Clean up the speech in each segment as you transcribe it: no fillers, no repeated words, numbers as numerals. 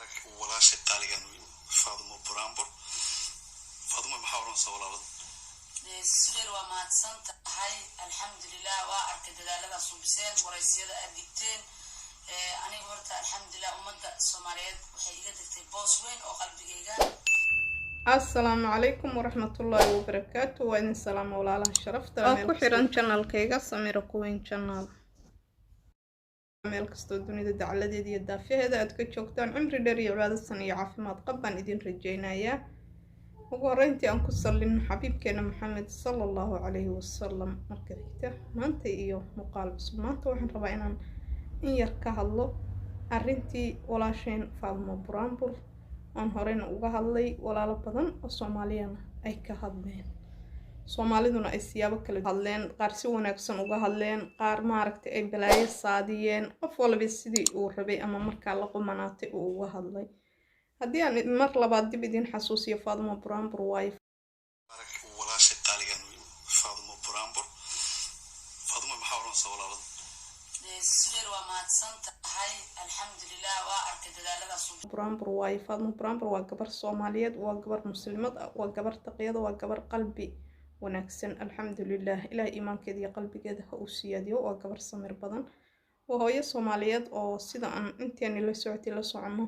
Walaasha qaaligan Faadumo Buraanbur. Faadumo, maxaa oranaysaa walaalada? Subeer, waa mahadsan tahay. Alxamdulilah, waa arkay dadaalada suubiseen, waraysyada aad dhigteen. Aniga horta alxamdulilah, ummadda Soomaaliyeed waxay iga degtay boos weyn oo qalbigayga. Asalaamu calaykum waraxmatullaahi wabarakaatu. Waa idin salaama walaalaha sharafta oo ku xiran channelkayga Samira Queen Channel, meel kastoo dunida dacaladeeda iyo daafaheeda aad ka joogtaan. Cimri dheer iyo cibaado san iyo caafimaad qab baan idin rajeynayaa. Ugu horreyntii aan ku sallino xabiibkeena Maxamed sala Allahu calayhi wasalam. Marka xigta, maanta iyo muuqaal cusub. Maanta waxaan rabaa inaan in yar ka hadlo arrintii walaasheen Faadmo Buraanbur oon horeyna uga hadlay, walaalo badan oo Soomaaliyana ay ka hadleen, Soomaaliduna ay siyaabo kala hadleen, qaar si wanaagsan uga hadleen, qaar maaragtay ay balaayo saadiyeen, qof walba sidii uu rabay ama markaa la qumanaatay uu uga hadlay. Haddii aan mar labaad dib idin xasuusiyo, Faadmo Buraanbur waayo Walaasha qaaligan Faadumo Buraanbur. Faadumo, maxaa oranaysaa walaalada? Subeer, waa mahadsan tahay. Alxamdulilah, waa arkay dadaalada suub Buraanbur waayo. Faadmo Buraanbur waa gabar Soomaaliyeed, waa gabar muslimad ah, waa gabar taqiyada, waa gabar qalbi wanaagsan. Alxamdulilah, Ilaah iimaankeeda iyo qalbigeeda ha uu siyaadiyo. Waa gabar samir badan, waa hooyo Soomaaliyeed oo sida aan inteeni la socotay la soconno,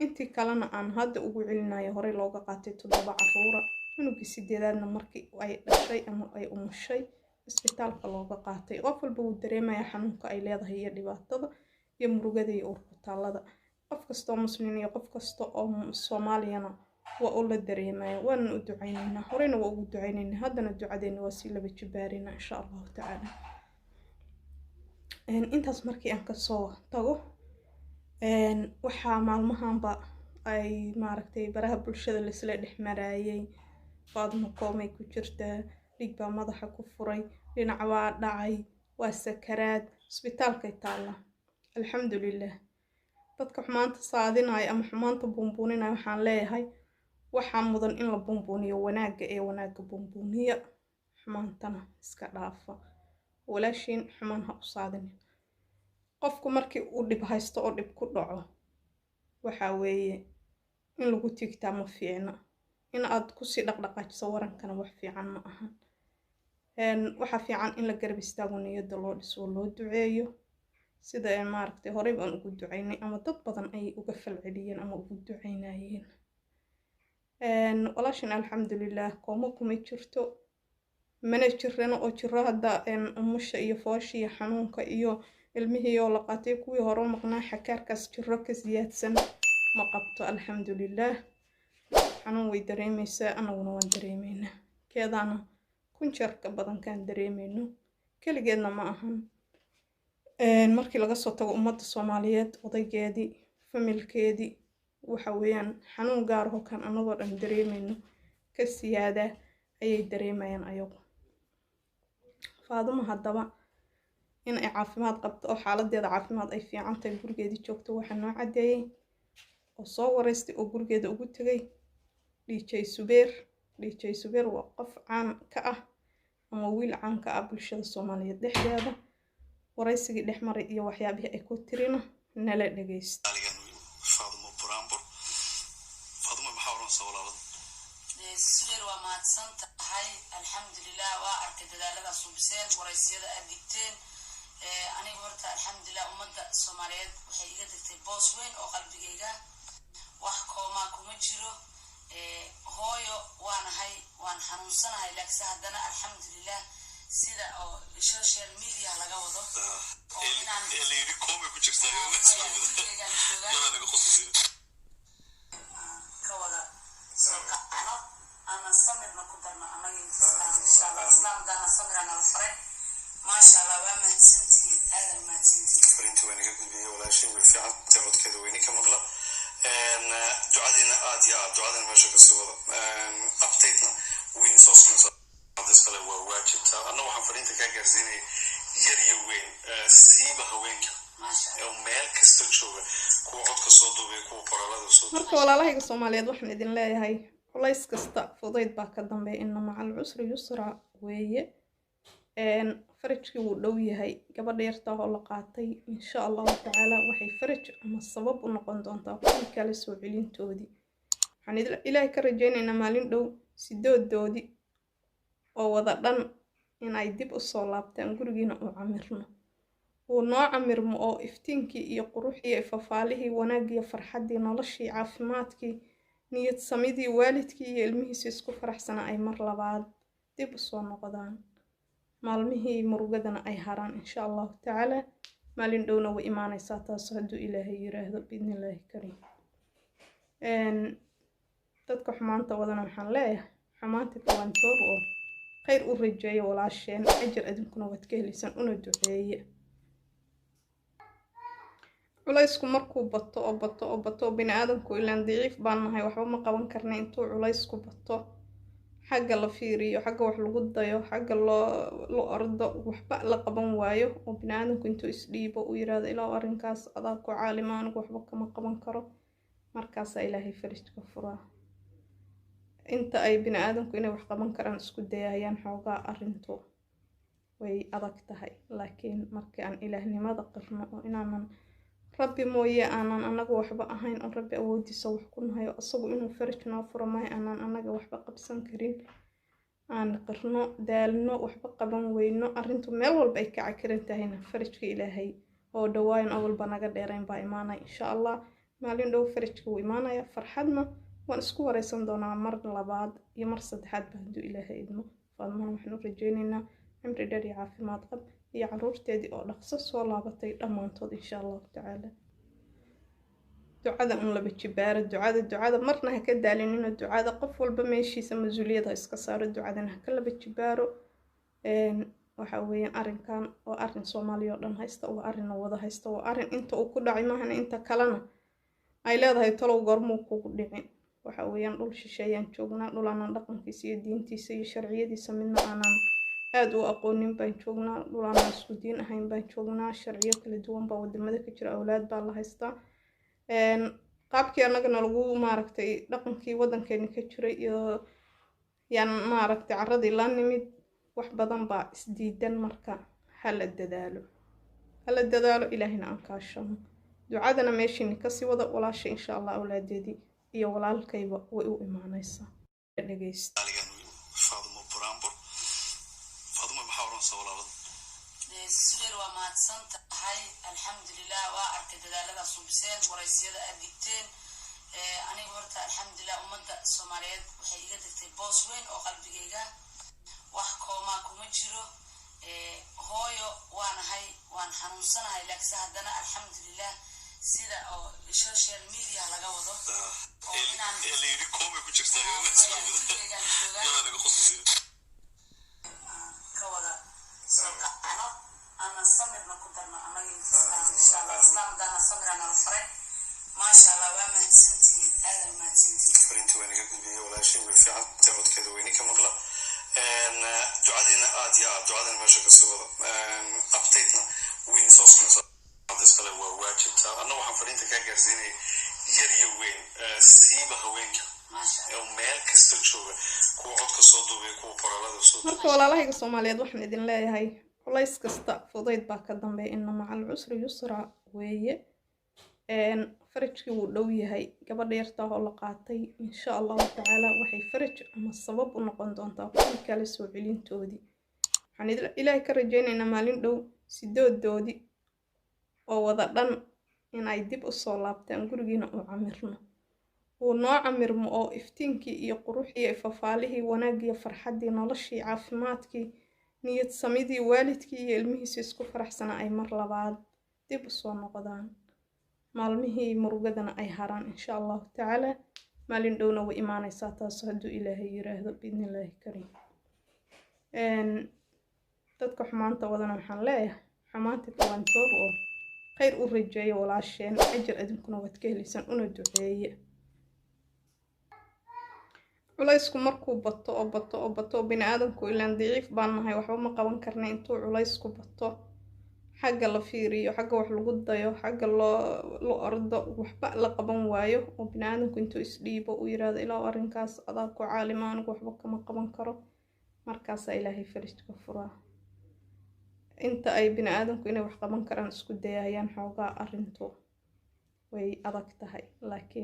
intii kalena aan hadda ugu celinayo, horey looga qaatay toddoba caruura, cunugii sideedaadna markii ay dhashay ama ay umushay isbitaalka looga qaatay. Qof walba wuu dareemaya xanuunka ay leedahay iyo dhibaatada iyo murugada iyo uurkutaalada. Qof kasta oo muslim iyo qof kasta oo Soomaaliyana waa uu la dareemaya, waanan u ducaynaynaa, horeyna waa ugu ducaynaynaa, haddana ducadeena waa sii laba jibaarina insha Allahu tacaala. Intaas markii aan kasoo tago, waxaa maalmahanba ay maaragtay baraha bulshada laisla dhex maraayay Faadmo koomay ku jirtaa, dhig baa madaxa ku furay, dhinac waa dhacay, waa sakaraad, isbitaalkay taalla. Alxamdulilah, dadka xumaanta saadinaya ama xumaanta buunbuuninaya waxaan leeyahay, waxaa mudan in la buunbuuniyo wanaagga ee wanaagga buunbuuniya, xumaantana iska dhaafa. Walaashiin xumaan ha u saadinin. Qofku markii uu dhib haysto oo dhib ku dhaco, waxaa weeye in lagu tiigtaa ma fiicna, in aad kusii dhaqdhaqaajiso warankana wax fiican ma ahan. Waxaa fiican in la garab istaago, niyadda loo dhiso oo loo duceeyo, sida maaragtay horey baan ugu ducaynay ama dad badan ay uga falceliyeen ama ugu ducaynayeen. Walaashan alxamdulilah koomo kuma jirto, mana jirano oo jiro hadda umusha iyo foosha iyo xanuunka iyo ilmihii oo la qaatay, kuwii hore u maqnaa, xakaarkaas jiro ka siyaadsan ma qabto alxamdulilah. Xanuun way dareemeysaa, anaguna waan dareemeynaa, keedaana kun jeer ka badan kaan dareemeyno. Keligeedna ma ahan, markii laga soo tago ummadda Soomaaliyeed, odaygeedii, familkeedii, waxa weeyaan xanuun gaar ahoo kan anagoo dhan dareemeyno ka siyaada ayay dareemayaan ayagu. Faaduma haddaba in ay caafimaad qabto oo xaaladeeda caafimaad ay fiican tahay, gurigeedii joogto, waxaa noo caddeeyey oo soo wareystay oo gurigeeda ugu tegay DJ Subeer. DJ Subeer waa qof caan ka ah ama wiil caan ka ah bulshada Soomaaliyeed dhexdeeda. Waraysigii dhex maray iyo waxyaabihii ay ku tirina nala dhegeysta. Qaaligan Faadumo Buraanbur. Faadumo, maxaa oranaysaa walaalada? Subeer, waa mahadsan tahay. Alxamdulilah, waa arkay dadaalada suubiseen, waraysyada aad dhigteen. Aniga horta alxamdulilah, ummadda Soomaaliyeed waxay iga degtay boos weyn oo qalbigayga. Wax koomaa kuma jiro. Hooyo waanahay, waan xanuunsanahay, laakiinse haddana alxamdulilah, sida oo social media laga wado oo inaan Ee la yidhi koomay ku jirtaa. Gurigeygaan joogaa. Yadaa naga qosusina. Ka wada soo kacno ama samirna ku darno annaga islaam insha Allah. Islaamdaana samira nala faray. Maasha Allah, waa mahadsantihiin, aada mahadsantihiin. Fariintii waa naga gudbiyey walaashin, way fiican tahay, codkeeda weyni ka maqla. Ducadiina aad iyo aad ducadina meesha kasii wada, updatena wayna soo soconaysaa. Hadda iskale waa waajibta. Anna waxaan fariinta kaa gaarsiinaya yar iyo weyn, siiba haweenka Maasha Allah. ee meel kasta jooga, kuwa codka soo duubaya, kuwa qoraalada soo duubaya. Marka walaalahayga Soomaaliyeed waxaan idin leeyahay, culays kasta fudayd baa ka dambeeya, ina macal cusri yusra weeye. Farajkii wuu dhow yahay. Gabadha yartaa oo la qaatay, insha Allahu tacaala, waxay faraj ama sabab u noqon doontaa kuwii kale soo celintoodii. Waxaan Ilaahay ka rajaynaynaa maalin dhow 8doodii oo wada dhan inay dib usoo laabtaan, gurigiina uu camirno, uu noo camirmo, oo iftiinkii iyo quruxii iyo fafaalihii, wanaaggii, farxaddii, noloshii, caafimaadkii, niyad samidii waalidkii iyo ilmihiisa isku faraxsana ay mar labaad dib usoo noqdaan, maalmihii murugadana ay haraan, insha Allahu tacaala. Maalin dhowna way imaanaysaa taas hadduu Ilaahay yiraahdo, biidnillaahi kariim. Dadka xumaanta wadana waxaan leeyahay, xumaanta kawaantoob oo khayr u rajeeya walaasheen, ajar adinkuna waad ka helaysaan, una duceeye. Culaysku markuu bato oo bato oo bato oo bini aadamku ilaan daciif baan nahay, waxba ma qaban karna. Intuu culaysku bato, xagga la fiiriyo, xagga wax lagu dayo, xagga loo la ordo, waxba la qaban waayo, oo bini aadamku intuu isdhiibo uu yiraahdo, "Ilaahu arrinkaas adaa ku caalima, anigu waxba kama qaban karo," markaasaa Ilaahay farijka furaa. Inta ay bini aadamku inay wax qaban karaan isku dayayaan, xoogaa arrintu way adag tahay. Laakiin markii aan ilaahnimada qirno oo inaanan Rabbi mooye aanan anagu waxba ahayn, oon Rabbi awoodiisa wax ku nahay, oo asagu inuu faraj noo furo maayo aanan anaga waxba qabsan karin, aan qirno, daalno, waxba qaban weyno, arrintu meel walba ay ka cakiran tahayna, farajka Ilaahay oo dhawaayan oo walba naga dheerayn baa imaanaya, insha Allah. Maalin dhow farajka wuu imaanaya, farxadna waan isku wareysan doonaa mar labaad iyo mar saddexaadba hadduu Ilaahay idmo. Faadmana waxaan u rajeyneynaa cimri dheer iyo caafimaad qab iyo caruurteedii oo dhaqso soo laabatay dhammaantood, insha Allahu tacaala. Ducada un laba jibaaro, ducada, ducada marna ha ka daalinina ducada. Qof walba meeshiisa mas-uuliyad ha iska saaro, ducadana ha ka laba jibaaro. Waxa weeyaan arrinkan waa arrin Soomaaliya oo dhan haysta, waa arrin wada haysta, waa arrin inta uu ku dhacay maahana inta kalena ay leedahay talow goormuu kugu dhicin. Waxa weeyaan dhul shisheeyaan joognaa, dhul aanan dhaqankiisa iyo diintiisa iyo sharciyadiisa midna aanan aada u aqoonin baan joognaa, dhul aanan isku diin ahayn baan joognaa, sharciyo kala duwan baa wadamada ka jira, awlaad baa la haystaa. Qaabkii annagana lagu maaragtay dhaqankii waddankeeni ka jiray iyo yaan maaragtay carradii la nimid, wax badan baa isdiidan. Marka hala dadaalo, hala dadaalo, Ilaahina aan kaashano, ducadana meeshiini kasii wada. Walaasha, insha Allah, awlaadeedii iyo walaalkayba way u imaanaysaa. Dhegeysta. Faadumo Buraanbur. Faadumo, maxaa oranaysaa walaalada? Subeer, waa mahadsan tahay. Alxamdulilah, waa arkay dadaalada suubiseen, waraysiyada aad dhigteen. Aniga horta alxamdulilah, ummadda Soomaaliyeed waxay iga degtay boos weyn oo qalbigayga, wax koomaa kuma jiro. Hooyo waanahay, waan xanuunsanahay, laakiinse haddana alxamdulilah, sida oo social media laga wado oo inaan layidhi koomay ku jirtaa. Gurigeygaan joogaa. Yadaa naga qosusay. Ka wada soo kacno, aanan samirna ku darno annaga inta insha Allah. Islaam haddaana samira nala faray. Maasha Allah, waa mahadsantihiin, aada mahadsantihiin. Fariinta waa naga gudbiyey walaashay, way fiican tahay, codkeeda weyni ka maqla. Ducadiina aad iyo aad ducadina meesha kasii wada, updatena weyn soo siinaysa hadda iskale waa waajibtaa. Anna waxaan fariinta kaa gaarsiinaya yar iyo weyn, siiba haweenka Maasha Allah. oo meel kasta jooga, kuwa codka soo duubaya, kuwa qoraalada soo duubaya. Marka walaalahayga Soomaaliyeed waxaan idin leeyahay, culays kasta fudayd baa ka dambeeya, ina maca alcusri yusra weeye. Farajkii wuu dhow yahay. Gabadha yartaa oo la qaatay, insha Allahu tacaala, waxay faraj ama sabab u noqon doontaa kuwii kale soo celintoodii. Waxaan Ilaahay ka rajaynaynaa maalin dhow 8doodii oo wada dhan inay dib usoo laabtaan, gurigiina uu camirno, uu noo camirmo, oo iftiinkii iyo quruxii iyo fafaalihii, wanaaggii, farxaddii, noloshii, caafimaadkii, niyad samidii waalidkii iyo ilmihiisa isku faraxsana ay mar labaad dib usoo noqdaan, maalmihii murugadana ay haraan, insha Allahu tacaala. Maalin dhowna way imaanaysaa taas hadduu Ilaahay yiraahdo, biidnillaahi kariim. Dadka xumaanta wadana waxaan leeyahay, xumaanta kawaantoob oo khayr u rajeeya walaasheen, ajar adinkuna waad ka helaysaan, una duceeye. Culaysku markuu bato oo bato oo bato oo bini aadamku ilaan daciif baan nahay, waxba ma qaban karna. Intuu culaysku bato, xagga la fiiriyo, xagga wax lagu dayo, xagga loo la ordo, waxba la qaban waayo, oo bini aadamku intuu isdhiibo uu yiraahdo, "Ilaahu arrinkaas adaa ku caalima, anigu waxba kama qaban karo," markaasaa Ilaahay farijka furaa. Inta ay bini aadamku inay wax qaban karaan isku dayayaan, xoogaa arrintu way adag tahay, laakiin